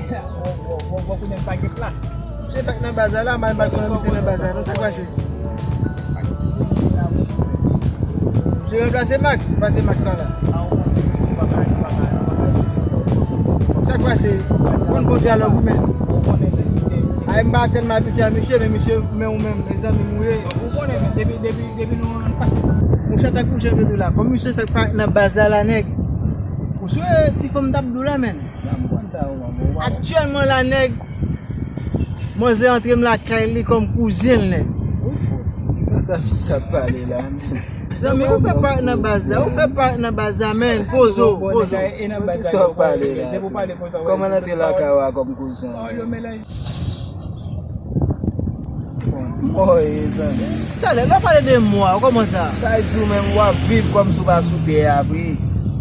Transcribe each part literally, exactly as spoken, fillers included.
Bon, bon, bon, bon, konnen m pa gen plas. Misye fèk nan baz la, la, m pa konnen misye nan baz la, non, sa k pase? Misye ranplase Max, pase Max pa la. Sa k pase? Konn fè dyalòg ou menm. Ay, m pa tèlman abitye a misye, men misye, men ou menm, mezanmi, m ou ye. Ou konnen, men depi, depi, depi nou ann pase. Monchè, tankou jan m te di w la, kòm misye fèk parèt nan baz la, la, nèg. Ou sou, eh, ti fanm t ap di w la, menn. Aktyèlman la, nèg, manzè antre m lakay li kòm kouzen l, nèg. Wi, fò. Ki kanta misye ap pale la, menn? Zanmi, ou fè parèt nan baz la, ou fè parèt nan baz la, menn. Poze w, poze w. Kisa w pale la? Kòman l antre lakay ou a kòm kouzen? Mò ye, zanmi. Talè, lè w pale de mò a, kòman sa? Sa vle di ou menm w ap viv kòmsi w pa sou tè a vre.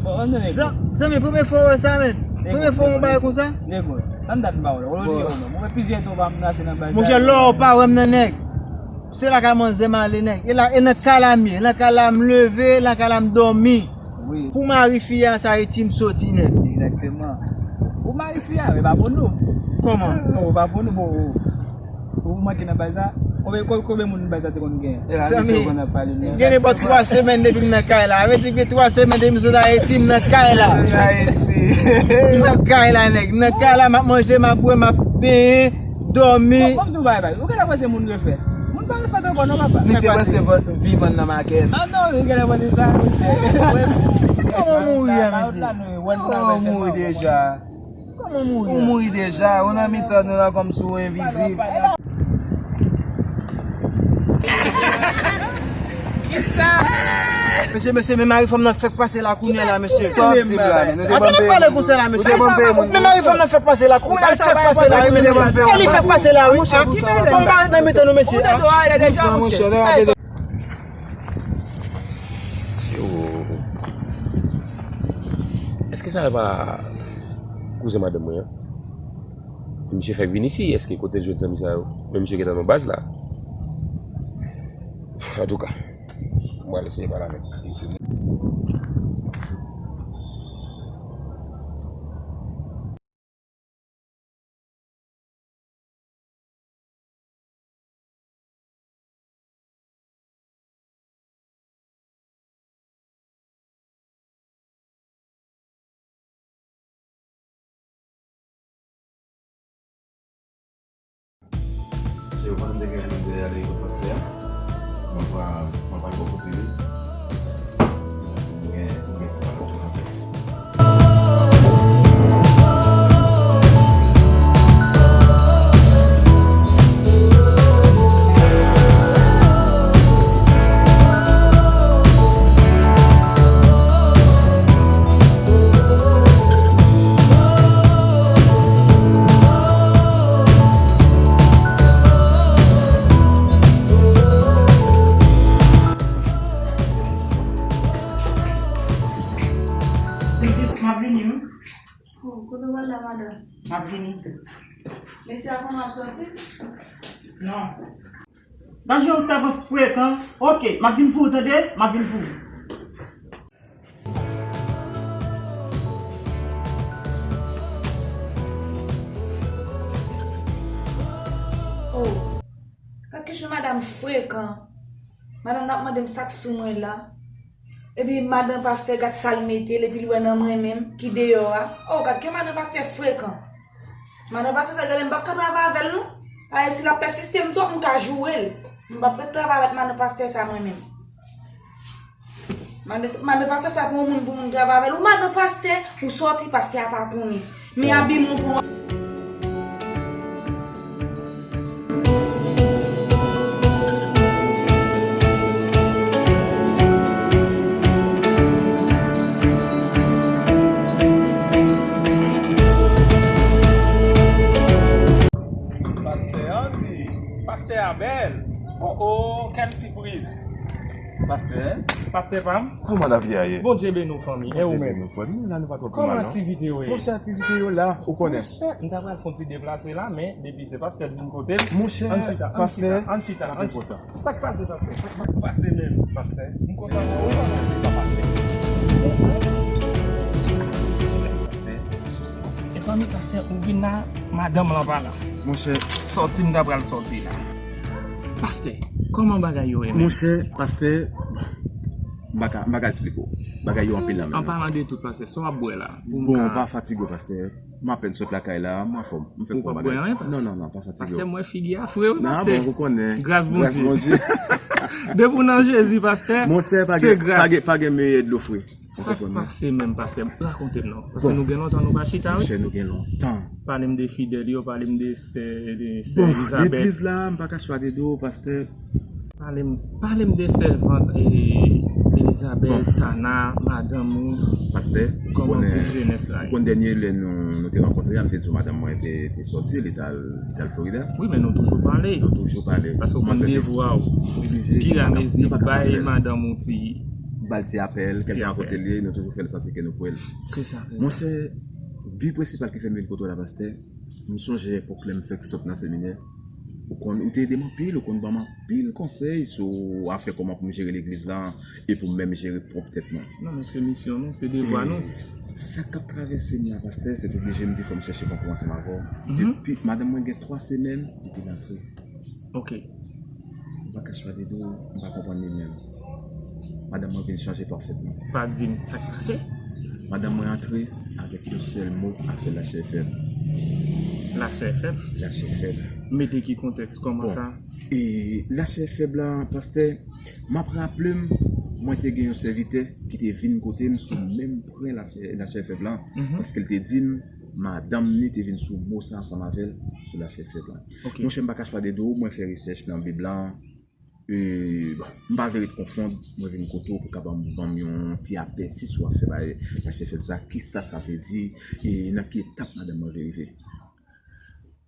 Bon, ann non, nèg. Zan-, zanmi, premye fwa w wè sa, menm. Premye fwa w wè yon bagay konsa? Nèg, ann dat ba w la. Ou wè plizyè tan w pa menase nan bagay. Monchè, lè w pa wè m nan, nèg. Se lakay manzè m ale, nèg. E la, e nan kay la m ye, nan kay la m leve, nan kay la m dòmi. Wi. Pou mari fi a, sa Ayiti m soti, nèg. Egzakteman. Ou mari fi a, men pa pou nou. Kòman? Non, pa pou nou, bon. Ou manke nan baz la. Konbyen, konbyen, konbyen moun baz la te konn gen? Zanmi, gen nenpòt twa semèn depi m nan kay la. Sa vle di gen twa semèn depi m sot Ayiti, m nan kay la. M nan kay la, nèg. M nan kay la, m ap manje, m ap bwè, m ap benyen, dòmi. Bon, bon, m di w bagay, ou genlè panse moun refè. Moun pa refèt ankò non, papa. Misye panse vivan nan makèt. Ah non, ou genlè panse sa, misye. Kòman w mouri a, mesye? Kòman w mouri deja? Kòman w mouri a? Ou mouri deja, ou nan mitan nou la kòmsi w envizib. Mesye, mesye, men mari fanm nan fèk pase la kounye a la, mesye. Sa w di m la, men nou te bann peye moun. Ou te bann peye moun. Men mari fanm nan fèk pase la kounye a, li fèk pase la, wi, mesye. E li fèk pase la, wi. Bon, pa nan mitan nou, mesye. Monchè, monchè, Se o. Èske sa pa kouzen madanm mwen an? Misye fèk vin isi, èske kote l jwenn zanmi sa yo? Men misye gentan nan baz la. Antouka, m pral eseye pale avèk li. Mesye, ou konnen m te gen pou m te ale kot pastè a? Mwen pa, mwen pa gen kote li. Mwen gen, mwen gen pou pale ansanm avè l. Silvis, m ap vini, wi. Oh, kote w al la, madanm? M ap vini. Mesye a konnen w ap sòti? Non. Manje yon sèvant frekan. Oke, m ap vin pou ou, tande? M ap vin pou ou. Oh, gad kesyon madanm frekan. Madanm nan ap mande m sa k sou mwen la. Epi madan pastè gad sa l mete l, epi l wè nan mwen menm ki deyò a. Oh, gad ke madan pastè frekan. Madan pastè sa, gade, m p ap ka travay avè l non. Paske si l ap pèsiste m twòp, m ka joure l. M p ap ret travay avèk madan pastè sa mwen menm. Madan, madan pastè sa pou yon moun, pou moun travay avè l. Ou madan pastè, ou sòti, pastè a pa konnen. Men abiman w pou Pastè Andy, pastè Abel. Oh, oh, quelle surprise. Pastè? Pastè pa m. Kòman lavi a ye? Bondye beni w, fanmi. E ou menm? Bondye beni w, frè. Nou la, nou pa twò pi mal, non. Kòman aktivite yo ye? Monchè, aktivite yo la, ou konnen. Monchè, m ta pral fè yon ti deplase la, men depi se pastè k vin kote m. Monchè, ann chita, ann chita, ann chita, ann chita. Sa k pase, pastè? Sa k pase menm? Pastè, m kontan sou ou, pastè. Pastè. Zanmi pastè, ou vin la, madanm lan pa la. Monchè, sòti m ta pral sòti la. Pastè, kòman bagay yo ye menm? Monchè, pastè, m pa ka, m pa ka eksplike w. Bagay yo anpil nan men m. An palan de tout, pastè, sa w ap bwè la? Bon, pa fatige w, pastè. M apèn sot lakay la, m anfòm. M fèk pran bagay. Ou p ap bwè anyen, pastè? Non, non, non, pa fatige w. Pastè, m wè figi a fre, wi, pastè. Bon, ou konnen. Gras Bondye. Depi w nan Jezi, pastè, se gras. Monchè, pa gen, pa gen meyè dlo fre. Sa k pase menm, pastè? Rakonte m non. Paske nou gen lontan nou pa chita, wi. Monchè, nou gen lontan. Pale m de fidèl yo, pale m de sè, de sè Elizabèt. Bon, legliz la, m pa ka chwazi de w, pastè. Pale m, pale m de sèvant, e, Elizabèt, Tana, madanm ou. Pastè, kòman pou jenès la ye? Ou konn dènye lè nou, nou te rankontre a, m te di w madanm mwen te, te sòti, li t al, li t al Florida. Wi, men nou toujou pale. Nou toujou pale. Paske ou konn devwa w. Oblije. Piramezi, bay madanm ou ti ba l ti apèl, kèlke kote l ye, nou toujou fè l santi ke nou kwè l. Se sa, se sa. Monchè, bi prensipal ki fè m vin kote w la, pastè, m sonje epòk lè m fèk sot nan seminè, ou konn, ou te ede m anpil, ou konn ban m anpil konsèy sou afè kòman pou m jere legliz la e pou m menm jere pwòp tèt mwen. Non, men se misyon nou, se devwa nou. E sa k ap travèse m la, pastè, se t oblije m di fò m chèche konkou ansanm avè w. Depi, madanm mwen gen twa semèn, depi l antre. Ok. M pa ka chwazi di w, m pa konprann li menm. Madanm mwen vin chanje pafètman. Pa di m sa k pase. Madanm mwen antre avèk yon sèl mo, afè lachè fèb. Lachè fèb? Lachè fèb. Mete ki kontèks, kòman sa? E lachè fèb la, pastè, m ap raple m, mwen te gen yon sèvitè ki te vin kote m sou menm pwen lachè, lachè fèb la, paske l te di m, madanm ni te vin sou mo sa ansanm avè l, sou lachè fèb la. Ok. Monchè, m pa ka chwazi di w, mwen fè rechèch nan Bib la. E, bon, m pa vle ret konfonn, mwen vin kote w pou w kapab ban m yon ti apèsi sou afè lachè fèb sa, kisa sa vle di, e nan ki etap madanm mwen vle rive.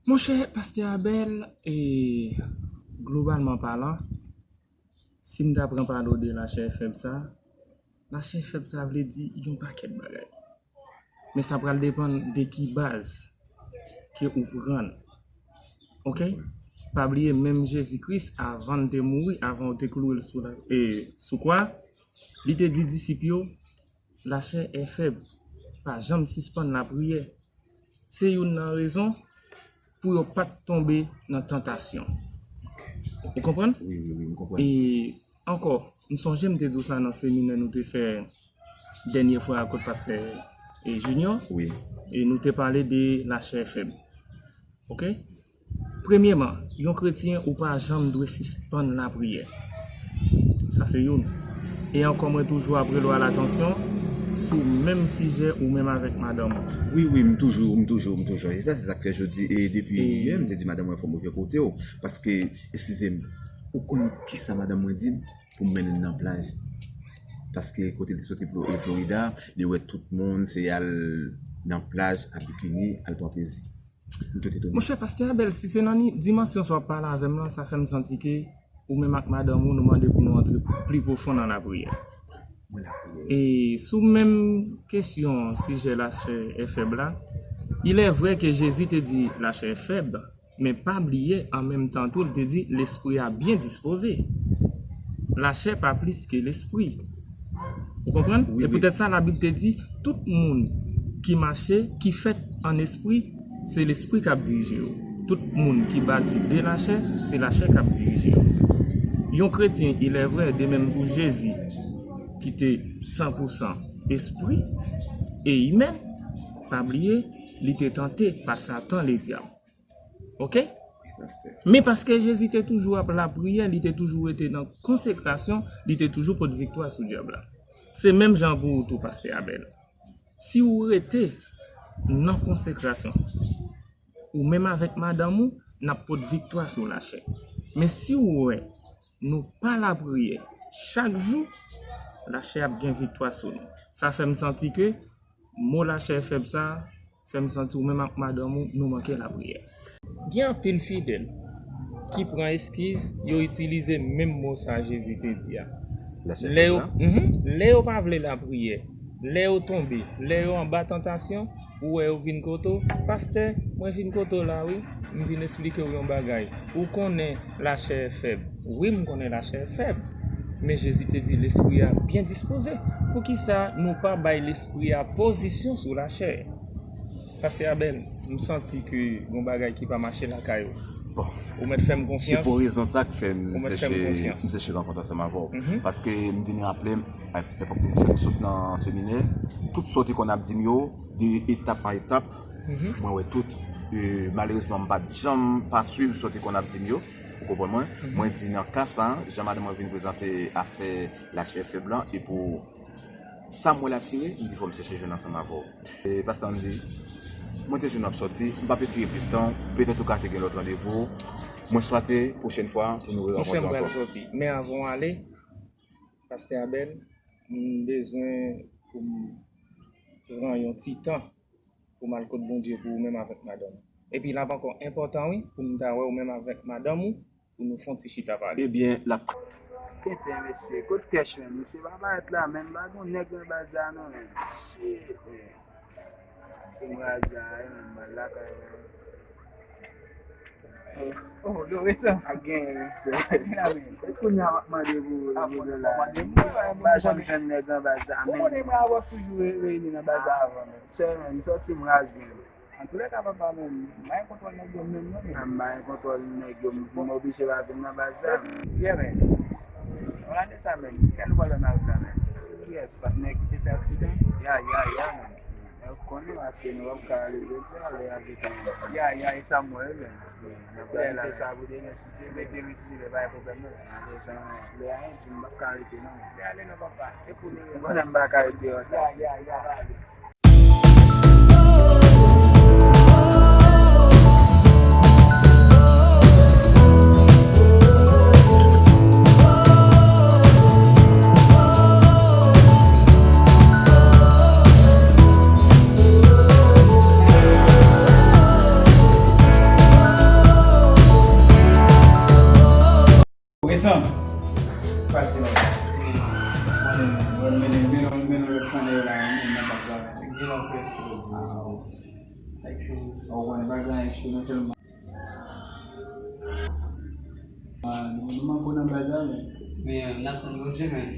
Monchè, pastè Abel, e, globalman palan, si m ta pran pale w de lachè fèb sa, lachè fèb sa vle di yon pakèt bagay. Men sa pral depann de ki baz ke ou pran l. Ok? Pa bliye, menm Jezi Kris, avan l te mouri, avan yo te klouwe l sou la, e, sou kwa, li te di disip yo, lachè è fèb, pa janm sispann lapriyè. Se youn nan rezon pou yo pa t tonbe nan tantasyon. Ou konprann? Wi, wi, wi, m konprann. E ankò, m sonje m te di w sa nan seminè nou te fè dènye fwa a kot pastè, e, Junior. Wi. E nou te pale de lachè fèb. Ok? Premyeman, yon kretyen ou pa janm dwe sispann lapriyè. Sa se youn. E ankò mwen toujou ap rele w alatansyon sou menm sijè ou menm avèk madanm ou. Wi, wi, m toujou, m toujou, m toujou. E sa se sa k fè jodi, e depi yè m te di madanm mwen fò m rive kote w. Paske, eskize m, ou konn kisa madanm mwen di m pou m mennen l nan plaj? Paske kote l te soti Flo-, e Florida, li wè tout moun se al nan plaj, al bikini, al pran plezi. M tout etone. Monchè, pastè Abel, si se nan ni-, dimansyon sa w ap pale avè m lan, sa fè m santi ke ou menm ak madanm ou, nou mande pou nou antre pli pwofon nan lapriyè. Mwen lapriyè. E sou menm kesyon sijè lachè è fèb la, il est vrai que Jésus te di lachè è fèb, men pa bliye, an menm tan tou, li te di lespri a byen dispoze. Lachè pa plis ke lespri. Ou konprann? Wi, wi. E poutèt sa, Labib te di, tout moun ki mache, ki fèt an espri, se lespri k ap dirije yo. Tout moun ki bati de lachè, se lachè k ap dirije yo. Yon kretyen, il est vrai, de menm pou Jezi, ki te san pou san espri e imèn, pa bliye, li te tante pa Satan, ledyab. Ok? Wi, pastè. Men paske Jezi te toujou ap lapriyè, li te toujou rete nan konsekrasyon, li te toujou pot viktwa sou dyab la. Se menm jan pou ou tou, pastè Abel. Si ou rete nan konsekrasyon, ou menm avèk madanm ou, n ap pot viktwa sou lachè. Men si ou wè nou pa lapriyè chak jou, lachè ap gen viktwa sou nou. Sa fè m santi ke mo lachè fèb sa fè m santi ou menm ak madanm ou, nou manke lapriyè. Gen anpil fidèl ki pran eskiz, yo itilize menm mo sa Jezi te di a. Lachè fèb la? Mhm. Lè yo pa vle lapriyè, lè yo tonbe, lè yo anba tantasyon, ou wè yo vin kote w, pastè, mwen vin kote w la wi, m vin esplike w yon bagay. Ou konnen lachè fèb. Wi, m konnen lachè fèb. Men Jezi te di lespri a byen dispoze. Poukisa nou pa bay lespri a pozisyon sou lachè? Pastè Abel, m santi ke gon bagay ki pa mache lakay ou. Bon. Ou mèt fè m konfyans. Se pou rezon sa k fè m chèche, m chèche rankontre ansanm avè w. Mhm. Paske m vin raple m, epòk m fèk sot nan seminè, tout sa w te konn ap di m yo, de etap an etap, mhm, mwen wè tout. E, malerezman, m pa t janm pa swiv sa w te konn ap di m yo. Ou konprann mwen? Mhm. Mwen di nan ka sa, jan madanm mwen vin prezante afè lach F M lan, e pou sa m wè l atire, m di fò m chèche jwenn ansanm avè w. E pastè Andy, mwen te jwenn w ap sòti, m p ap retire plis tan w, petèt ou ka te gen lòt randevou. Mwen swate pwochèn fwa pou nou rerankontre ankò. Monchè, m pral sòti, men avan w ale, pastè Abel, m bezwen pou m pran yon ti tan pou m al kot Bondye pou ou menm avèk madanm ou. Epi l ap ankò enpòtan wi, pou m ta wè ou menm avèk madanm ou, pou nou fè yon ti chita pale. Ebyen, l ap. Tenten, mesye, kot Kèch menm? Misye pa parèt la, menm pa gon nèg nan baz la non, menm. Shit, man. Ti mraz la, wi, menm, mwen lakay, menm. Oh, Loresan. Ap genyen, frè. E kounye a, m ap mande pou, pou dola. M pa janm jwenn nèg nan baz la, menm. Ou konnen mwen avè w toujou re-, reyini nan baz la avan, menm. Sè, menm, sòti m raz, menm. Antoulèka, papa, menm, m pa gen kontwòl nèg yo menm non, menm. M pa gen kontwòl nèg yo, m oblije pa vin nan baz la. Yeah, menm. Yon lane sa, menm. Kilè nou pral wè nan wout la, menm? Yes, patnè ki te fè aksidan? Ya, ya, ya, menm. Ou konnen, paske nou p ap ka ale jodi a, lè a gentan. Ya, ya, e sa m wè, menm. N ap planifye sa pou demen, si Dye vle. Demen, si Dye vle, pa gen pwoblèm, non. Apre sa, lè a di m p ap ka rete, non. Men ale non, papa. Se pou nou. Ou konnen m pa ka rete deyò. Ya, ya, ya. Resan. Pati la. Mwen, mwen, mwen, mwen, mwen, lòt fanè yo la, mwen, mwen, pa sa. Gen anpil koze. Ah, oh. Like show. Oh, mwen, pa gen show, non sèlman. Ah, nou, nou manke nan baz la, men. Men, n ap tann Bondye, men.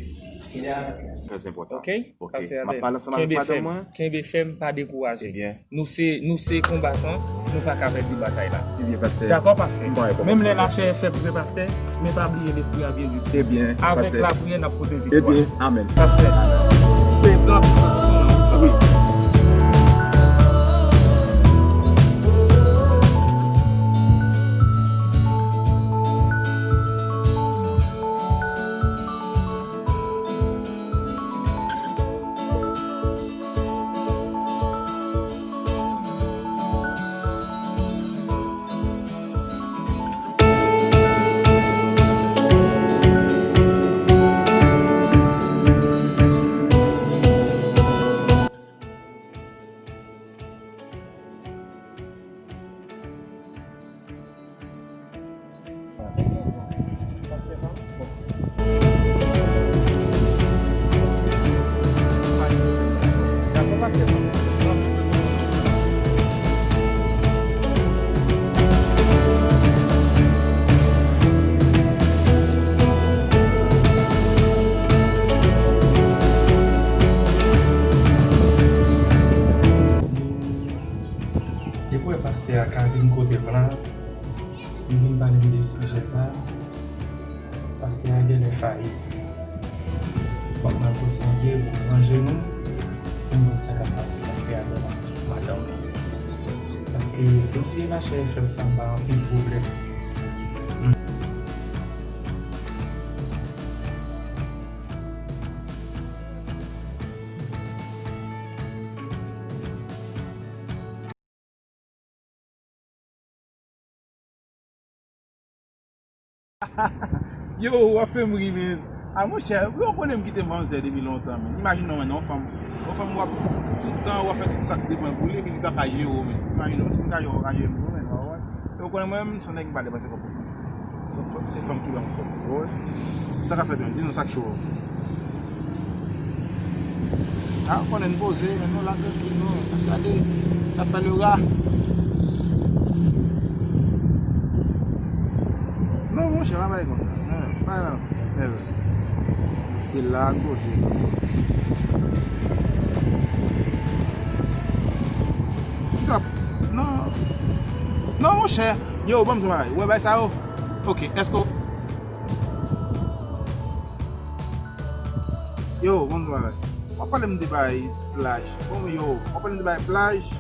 Trè enpòtan. Ok? Ok. Pastè Abel, m ap pale ansanm avèk madanm mwen. Kenbe fèm, pa dekouraje. Ebyen. Nou se, nou se konbatan, nou pa ka pèdi batay la. Ebyen, pastè. Dakò, pastè? Menm lè lachè fèb vre, pastè, men pa bliye lespri a byen dispone. Ebyen, pastè. Avèk lapriyè, n ap pote viktwa. Ebyen, amèn. Pastè. Amèn. Pèp la, wi. Depi w wè pastè a ka vin kote m la, li vin pale m de sijè sa, pastè a genlè fayi. Fòk n al kot Bondye pou n ranje nou, pou n konn sa k ap pase pastè a devan madanm li. Paske dosye lachè fèb sa ba anpil pwoblèm. Yo, w ap fè m ri, men. A, monchè, yo konnen m kite manzè depi lontan, men. Imajine w, men, yon fanm, yon fanm w ap tout tan, w ap fè tout sa k depann pou li, epi li pa ka jere w, men. Imajine w, si m ka jere w, w ka jere m tou, men, w wè. Yo konnen mwen menm, se yon nèg m pa depanse kòb pou fanm. Se fanm, se fanm ki ban m kòb. Ou wè? Sa k ap fèt menm? Di nou sa k cho. A, ou konnen n poze, men nou la trankil, nou ap gade, n ap fè le ra. Non, monchè, pa bay konsa. Non, pa nan sa. Never. Reste la, n poze. Stop. Non. Non, monchè. Yo, ban m di yon bagay. Ou wè bagay sa yo? Ok, èske w... Yo, ban m di yon bagay. W ap pale m de bagay plaj. Bon, yo, w ap pale m de bagay plaj,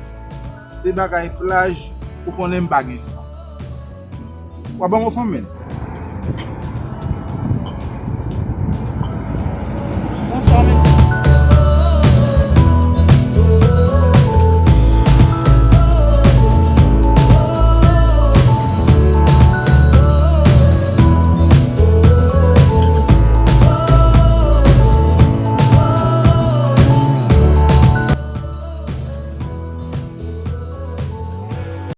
de bagay plaj, ou konnen m pa gen fanm. W ap ban m yon fanm, men.